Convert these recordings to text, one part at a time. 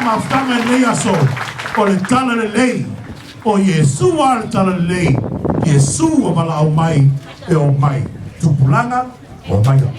mafutaga i lenei aso, o le Talalelei, o Iesu lava le Talalelei, Iesu ua valaau mai e omai, tupulaga, omai lava.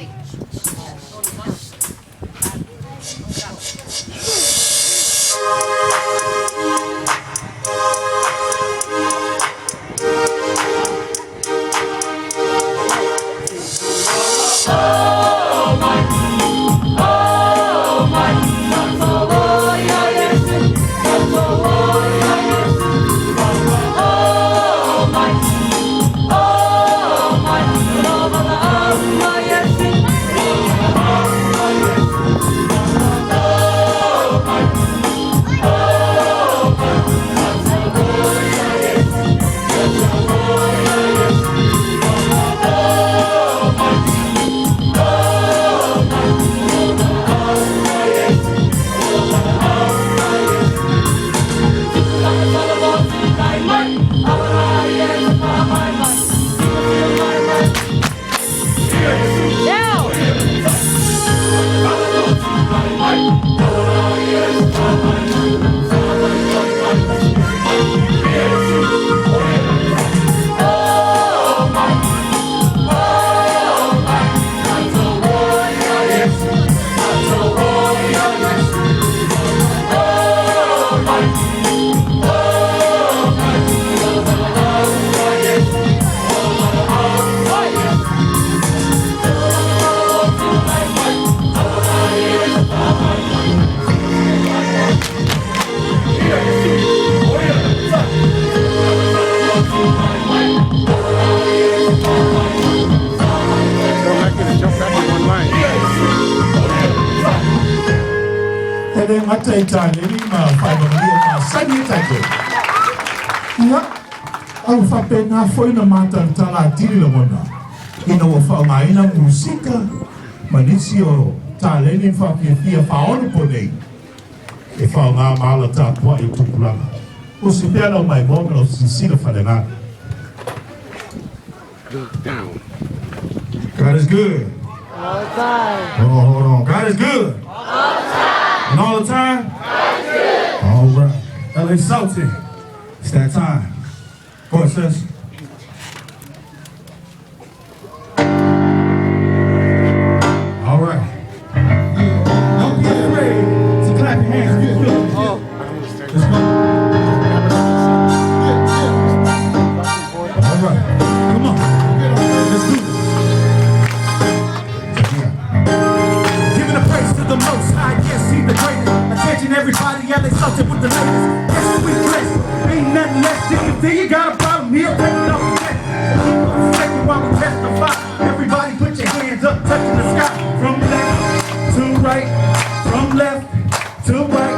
E le gata i taleni ma faamanuia masani e tatou. Ia, a ua faapena foi ona matalatala atili lagona ina ua faaaogaina musika ma nisi o taleni ma faafiafia faaonaponei e faaaoga ma ala tapuai o tupulaga. Usi pea lau maimoa ma lau silasila faaleagaga. Look down. God is good. All the time. Hold on, hold on. God is good. All the time. And all the time? God is good. All right. LA Salty. It's that time. Go ahead, sis. All right. Don't be afraid to clap your hands if you feel it. Let's go. All right. Come on. Let's do this. Check me out. Giving the praise to the most high, yes, he the greatest. Attention everybody, LA Salty with the latest. Yes, we blessed, ain't nothing less. If you think you got a problem, he'll take it off the chest. So keep on shaking while we testify. Everybody put your hands up, touching the sky. From left to right, from left to right.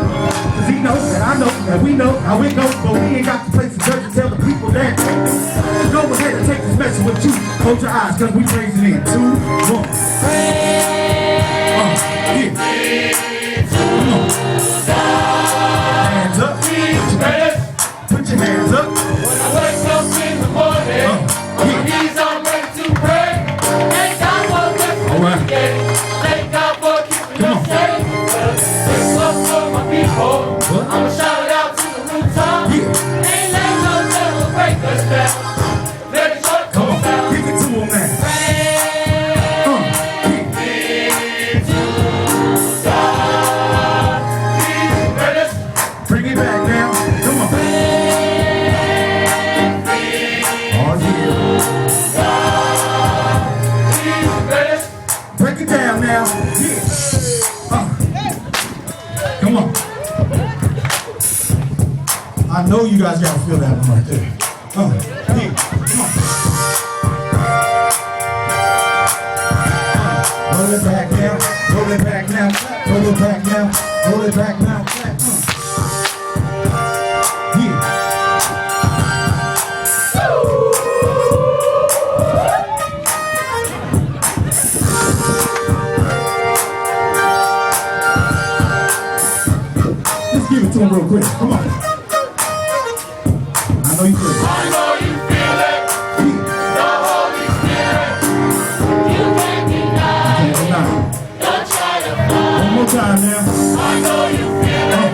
Cause he knows that I know that we know how it goes, but we ain't got the place to judge and tell the people that. So go ahead and take this message with you. Close your eyes, cause we praising in 2, 1. Yeah. Come on. Hands up. Put your hands up. When I wake up in the morning, on my knees I'm ready to pray. Thank God for blessing All right. me today. Thank God for keeping Come us on. safe. This one's for my people. What? I'ma shout it out to the rooftop. Yeah. Ain't let no devil break us down. Let it shut Come on. down. Give it to him now. Yeah. Greatest. Bring it back now. Come on. Oh, yeah. Greatest. Break it down now. Yeah. Come on. I know you guys gotta feel that one right there. Yeah. Come on. Roll it back now. Roll it back now. Roll it back now. Roll it back now. Yeah. Let's give it to him real quick. Come on. I know you feel it. I know you feel it. Yeah. The Holy Spirit. You can't deny. Can't deny. Don't try to fight. One more time now. I know you feel it.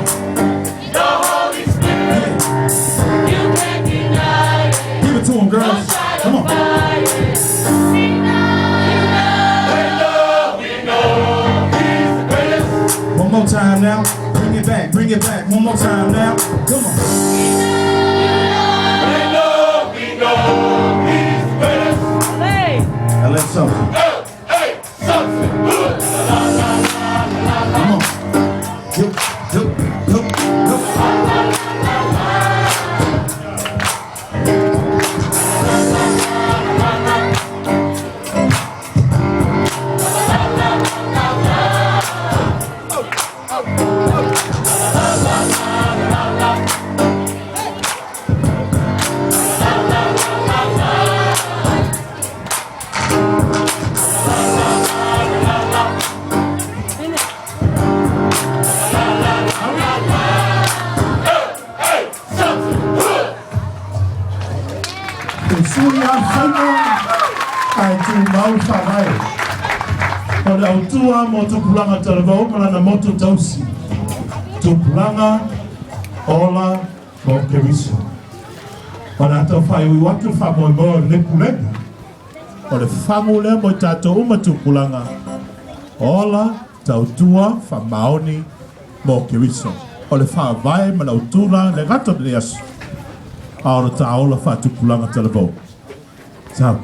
One more time now. Come on. We know he's the greatest. Now let's something. Hey, something. Come on. Yup, yup, yup, yup. Hey, something. E sui a faiga ae tumau le Faavae. O le autua mo tupulaga talavou ma lana motu tausi. Tupulaga ola mo Keriso. O le a tau faaiuiu atu le faamoemoe o lenei pulega. O le fagu lea mo i tatou uma tupulaga ola tautua faamaoni mo Keriso. O le Faavae ma le autu la le gata o lenei aso. A o le ta ola faatupulaga talavou. Sau.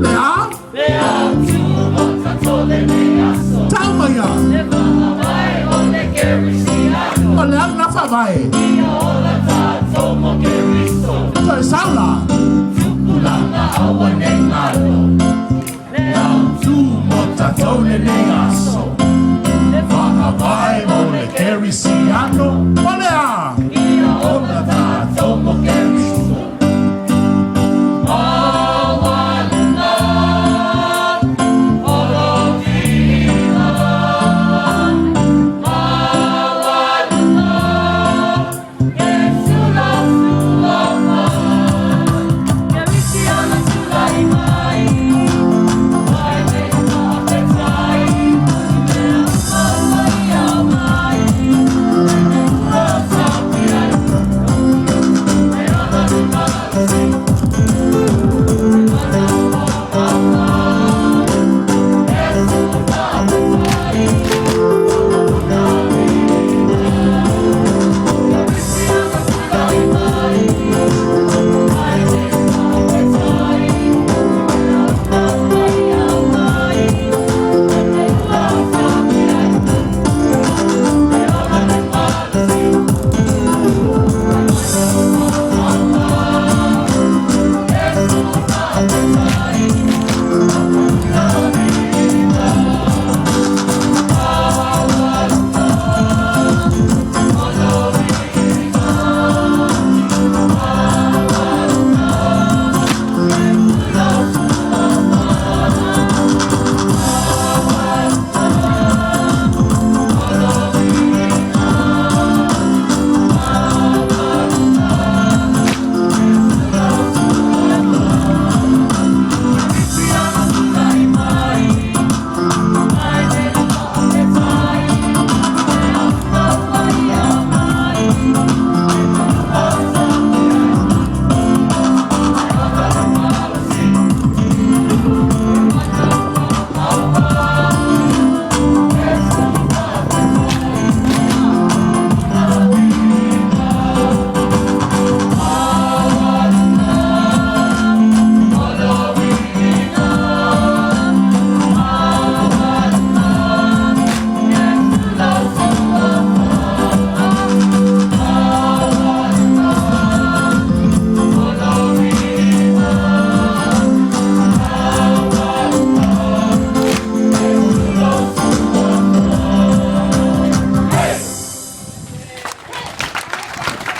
Le a? Tau mai a. O le a lena Faavae? Toe sau la. Tupulaga aua ne i galo. Le autu mo tatou lenei aso. Faavae mo le Kerisiano. O le a? Ola tatou mo Keriso.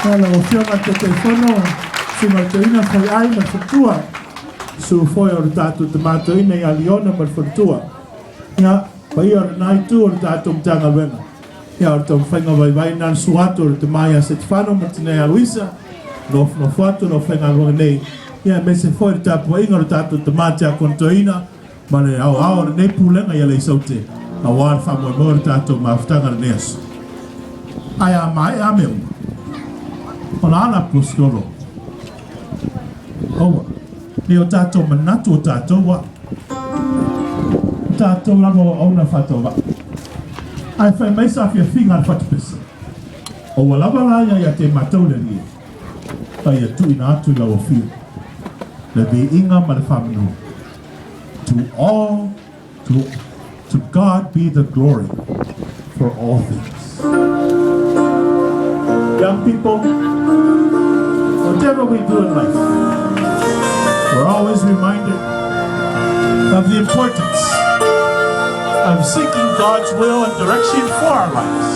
Ia, lau Afioga i le Taitaifono, Susuga i le Toeaina Faiai ma le Faletua, susu foi o le tatou Tama Toeaina ia Liona ma le Faletua. Ia, paia o lena itu o le tatou Matagaluega. Ia, o le taumafaiga vaivai lena le susu atu o le Tama ia Setefano ma le Tina ia Luisa, nofonofo atu le aufaigaluega nei, ia aemaise foi le tapuaiga o le tatou Tama Tiakono Toeaina, ma le aoao o lenei pulega i Alaisaute aua le faamoemoe o le tatou mafutaga i lenei aso. Ae a maea mea uma, ona ala Aposetolo, Aua ne i o tatou manatu o tatou a, o tatou lava o auauna faatauvaa. Ae fai mai sa fiafiga a le fatupesa, O ua lava la ia ia te matou le Alii, a ia tuuina atu i lau Afioga le viiga ma le faamanu. To all to to God be the glory for all things. Young people, whatever we do in life, we're always reminded of the importance of seeking God's will and direction for our lives.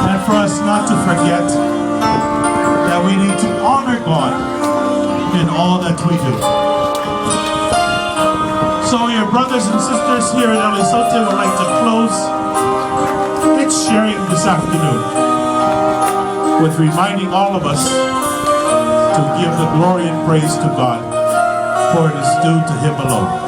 And for us not to forget that we need to honor God in all that we do. So your brothers and sisters here at Alesaute would like to close its sharing this afternoon with reminding all of us to give the glory and praise to God, for it is due to Him alone.